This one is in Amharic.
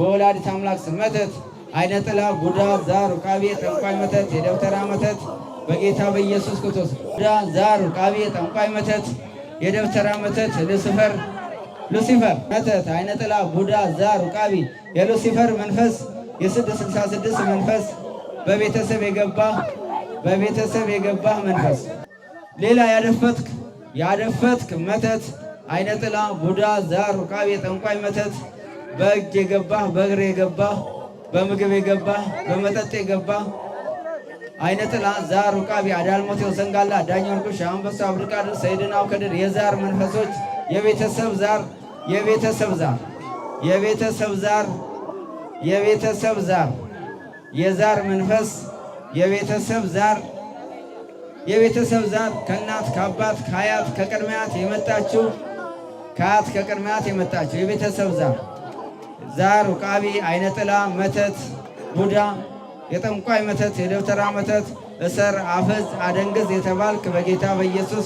በወላዲት አምላክ ስም መተት፣ አይነ ጥላ፣ ቡዳ፣ ዛር፣ ውቃቤ፣ ጠንቋይ መተት፣ የደብተራ መተት በጌታ በኢየሱስ ክርስቶስ ቡዳ፣ ዛር፣ ውቃቤ፣ ጠንቋይ መተት፣ የደብተራ መተት፣ ሉሲፈር ሉሲፈር መተት፣ አይነ ጥላ፣ ቡዳ፣ ዛር፣ ውቃቢ፣ የሉሲፈር መንፈስ፣ የ666 መንፈስ፣ በቤተሰብ የገባ በቤተሰብ የገባ መንፈስ፣ ሌላ ያደፈትክ ያደፈትክ መተት፣ አይነ ጥላ፣ ቡዳ፣ ዛር፣ ውቃቢ፣ ጠንቋይ መተት፣ በእጅ የገባህ፣ በእግር የገባህ፣ በምግብ የገባህ፣ በመጠጥ የገባህ፣ አይነ ጥላ፣ ዛር፣ ውቃቢ፣ አዳልሞቴው፣ ሰንጋላ፣ ዳኝ ወርቁ፣ አንበሳው፣ አብዱልቃድር፣ ሰይድናው ከድር፣ የዛር መንፈሶች፣ የቤተሰብ ዛር፣ የቤተሰብ ዛር፣ የቤተሰብ ዛር፣ የቤተሰብ ዛር፣ የዛር መንፈስ፣ የቤተሰብ ዛር፣ የቤተሰብ ዛር፣ ከእናት ከአባት ከአያት ከቅድመ አያት የመጣችሁ፣ ከአያት ከቅድመ አያት የመጣችሁ የቤተሰብ ዛር፣ ዛር፣ ውቃቢ፣ አይነ ጥላ፣ መተት፣ ቡዳ፣ የጠንቋይ መተት፣ የደብተራ መተት፣ እሰር፣ አፍዝ፣ አደንግዝ የተባልክ በጌታ በኢየሱስ